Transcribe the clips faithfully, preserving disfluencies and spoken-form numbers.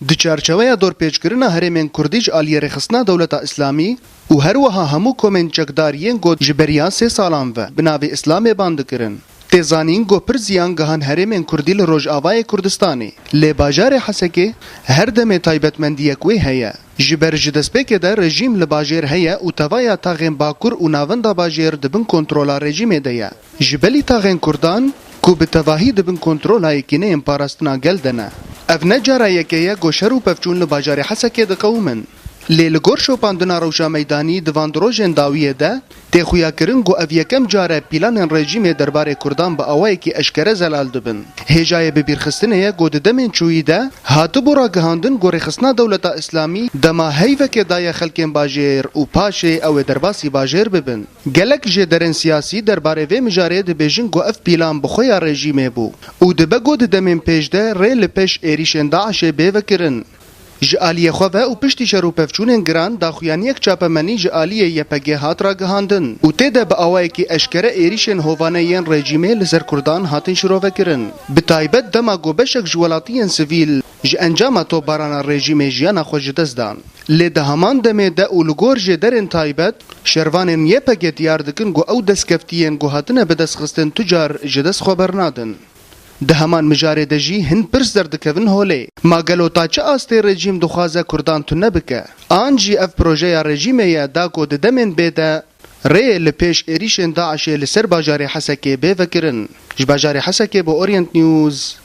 Di çarçeweya dorpêçkirina herêmên Kurdî ji aliyê rêxistina Dewleta Îslamî û her wiha hemû komên çekdar yên ku ji beriya sê salan ve bi navê Îslamê ban dikirin. Tê zanîn ku pir ziyan gihan herêmên Kurdî li Rojavayê Kurdistanê. Lê bajarê Hesekê her demê taybetmendiyek wê heye. Ji ber ji destpêkê de rejîm li bajêr heye û tevaya taxên Bakur û navenda bajêr di bin kontrola rejîmê de ye. Ji belî taxên Kurdan ku bi tevahî di bin kontrola yekîneyên parastina gel de ne. Ev ne cara yekê ye ku şer û pevçûn li bajarê Hesekê diqewimin. Lê li gor şopandina rewşa meydanî di van di rojên dawiyê de tê xuyakirin ku ev yekem car e pîlanên rejîmê derbarê Kurdan bi awayekî eşkere zelal dibin. Hêjayê bibîrxistinê ye ku di demên çûyî de hatibû ragihandin ku rêxistina Dewleta Îslamî dema heyvekê daye xelkên bajêr û paşê ew ê derbasî bajêr bibin. Gelek jêderên siyasî derbarê vê mijarê dibêjin ku ev pîlan bi xwe ya rejîmê bû û dibe ku di demên pêş de rê li pêş êrîşên DAIŞê bê vekirin. Ji aliyê xwe ve û piştî şer û pevçûnên giran daxuyaniyek çapemenî ji aliyê Y P G hat ragihandin û tê de bi awayekî eşkere êrîşên hovane yên rejîmê li ser Kurdan hatin şirovekirin. Bi taybet dema ku beşek ji welatiyên sivîl ji encama topbarana rejîmê jiyana xwe ji dest dan. Lê di heman demê de û li gor jêderên taybet, şervanên Y P G diyar dikin ku ew destkeftiyên ku hatine bidestxistin tu car ji dest xwe bernadin. Di heman mijarê de jî hin pirs derdikevin holê. Ma gelo ta çi astê rejîm dixwaze Kurdan tune bike? An jî ev projeya rejîmê ye da ku di demên bê de rê li pêş êrîşên DAIŞê li ser bajarê Hesekê bê vekirin? Ji bajarê Hesekê bo Orient News,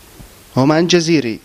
Homan Cezîrî.